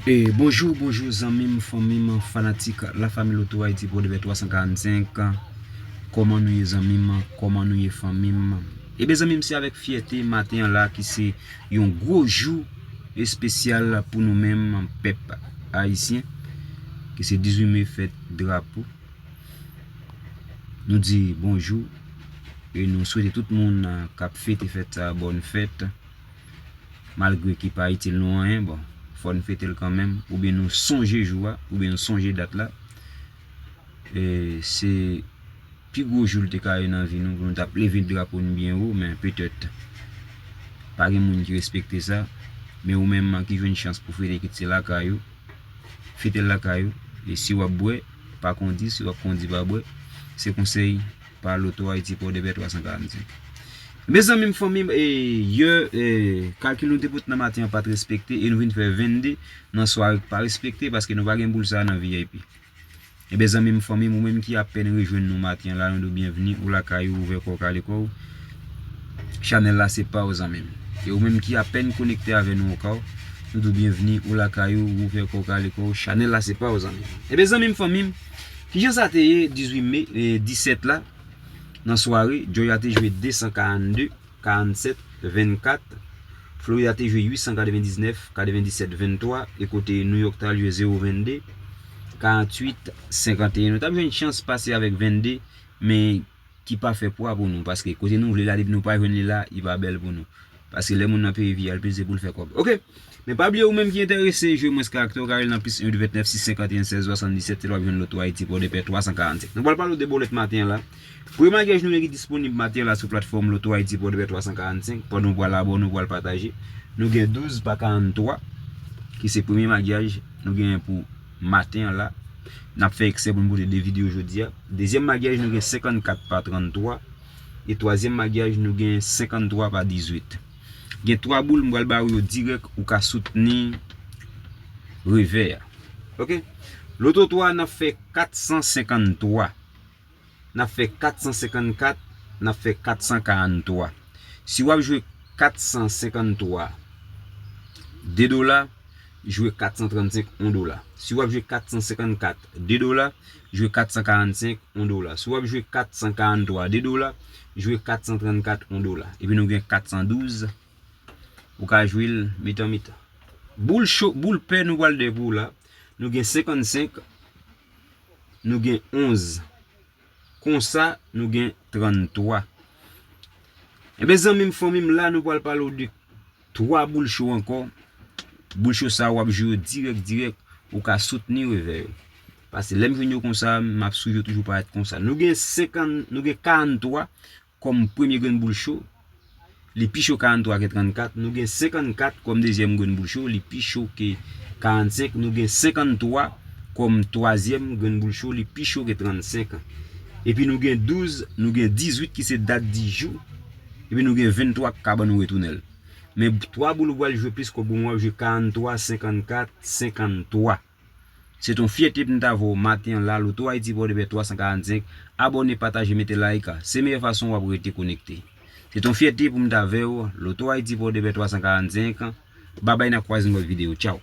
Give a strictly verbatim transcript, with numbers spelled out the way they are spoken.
E bonjou, bonjou zanmi m, fanmi m, fanatik Lafanmi Loto Ayiti Pwodèpè twa san karannsenk. Kòman nou ye zanmi m? Kòman nou ye fanmi m? Ebyen zanmi m, se avèk fyète maten an la ki se yon gwo jou espesyal pou nou menm pèp ayisyen, ki se dizuit me, fèt drapo. Nou di bonjou e nou swete tout moun k ap fete fèt sa a bòn fèt. Malgre ki pa itil nou anyen, bon, fò n fete l kanmenm, oubyen nou sonje jou a, oubyen nou sonje dat la. E se pi gwo jou l te ka ye nan vi nou, pou nou t ap leve drapo n byen wo, men petèt pa gen moun ki respekte sa. Men ou menm ki jwenn chans pou fete kit se lakay ou, fete l lakay ou. E si w ap bwè, pa kondi, si w ap kondi, pa bwè. Se konsèy pa Loto Ayiti Pwodèpè twa san karannsenk. Mezanmi m, fanmi m, e, yè, e, kalkil nou te pote nan maten an pa t respekte e nou vin fè vennde nan sware k pa respekte paske nou pa gen boul sa a nan V I P. Ebyen zanmi m, fanmi m, ou menm ki apèn rejwenn nou maten an la, nou di w byenvni, ou lakay ou, ouvè kò w, kale kò w. Chanèl la se pa w zanmi m. E ou menm ki apèn konekte avè nou ankò, nou di w byenvni, ou lakay ou, ouvè kò w, kale kò w. Chanèl la se pa w zanmi m. Ebyen zanmi m, fanmi m, kijan sa te ye dizuit me, e, disèt la? Nan sware, Joy a te jwe de san karannde, karannsèt, vennkat. Florida te jwe uit san katrevendiznèf, katrevendisèt, venntwa. E kote New York t al jwe zewo vennde, karantuit, senkanteyen. Nou t ap jwenn chans pase avèk vennde, men ki pa fè pwa pou nou, paske kote nou vle la, depi nou pa jwenn li la, li pa bèl pou nou. Paske lè moun nan peye vi a, l peze pou l fè kòb. Oke. Men pa bliye ou menm ki enterese jwe mwens karaktè, ou ka rele nan plis en de ventnèf sis senkanteyen sèz swasanndisèt, se la w ap jwenn Loto Ayiti Pwodèpè twa san karannsenk. Nou pral pale w de bòlèt maten an la. Premye maryaj nou gen ki disponib maten an la sou platfòm Loto Ayiti Pwodèpè twa san karannsenk, pandan w pral abòne, w pral pataje. Nou gen douz pa karanntwa, ki se premye maryaj nou genyen pou maten an la. N ap fè eksè pou n pote de videyo jodi a. Dezyèm maryaj nou gen senkannkat pa tranntwa. E twazyèm maryaj nou gen senkanntwa pa dizuit. Gen twa boul m pral ba ou yo dirèk, ou ka soutni revè a. Oke. Loto twa n ap fè kat san senkanntwa. N ap fè kat san senkannkat, n ap fè kat san karanntwa. Si w ap jwe kat san senkannntwa, de dola, jwe kat san trannsenk, yon dola. Si w ap jwe kat san senkannkat, de dola, jwe kat san karannsenk, yon dola. Si w ap jwe kat san karanntwa, de dola, jwe kat san trannkat, yon dola. Epi nou gen kat san douz, ou ka jwe l mitan mitan. Boul cho, boul pè nou pral dè pou w la. Nou gen senkannsenk, nou gen onz. Konsa, nou gen tranntwa. Enben, zanmi m, fanmi m, la nou pral pale w de twa boul cho ankò. Boul cho sa a, w ap jwe yo dirèk, dirèk, ou ka soutni revè yo. Paske lè m jwenn yo konsa, m ap swiv yo toujou parèt konsa. Nou gen senkann, nou gen karanntwa kòm premye grenn boul cho. Li pi cho karanntwa ke trannkat. Nou gen senkannkat kòm dezyèm grenn boul cho, li pi cho ke karannsenk. Nou gen senkanntwa kòm twazyèm grenn boul cho, li pi cho ke trannsenk. Epi nou gen douz, nou gen dizuit ki se dat di jou. Epi nou gen venntwa k ka ban nou retounen l. Men twa boul ou pral jwe plis kòb pou mwen, w ap jwe karanntwa, senkannkat, senkanntwa. Se t on fyète pou m ta vè w maten an la, Loto Ayiti Pwodèpè twa san karannsenk. Abòne, pataje, mete like. Se meyè fason w ap rete konekte. Se t on fyète pou m ta vè w, Loto Ayiti Pwodèpè twa san karannsenk. Babay, n a kwaze nan lòt videyo. Tchaw.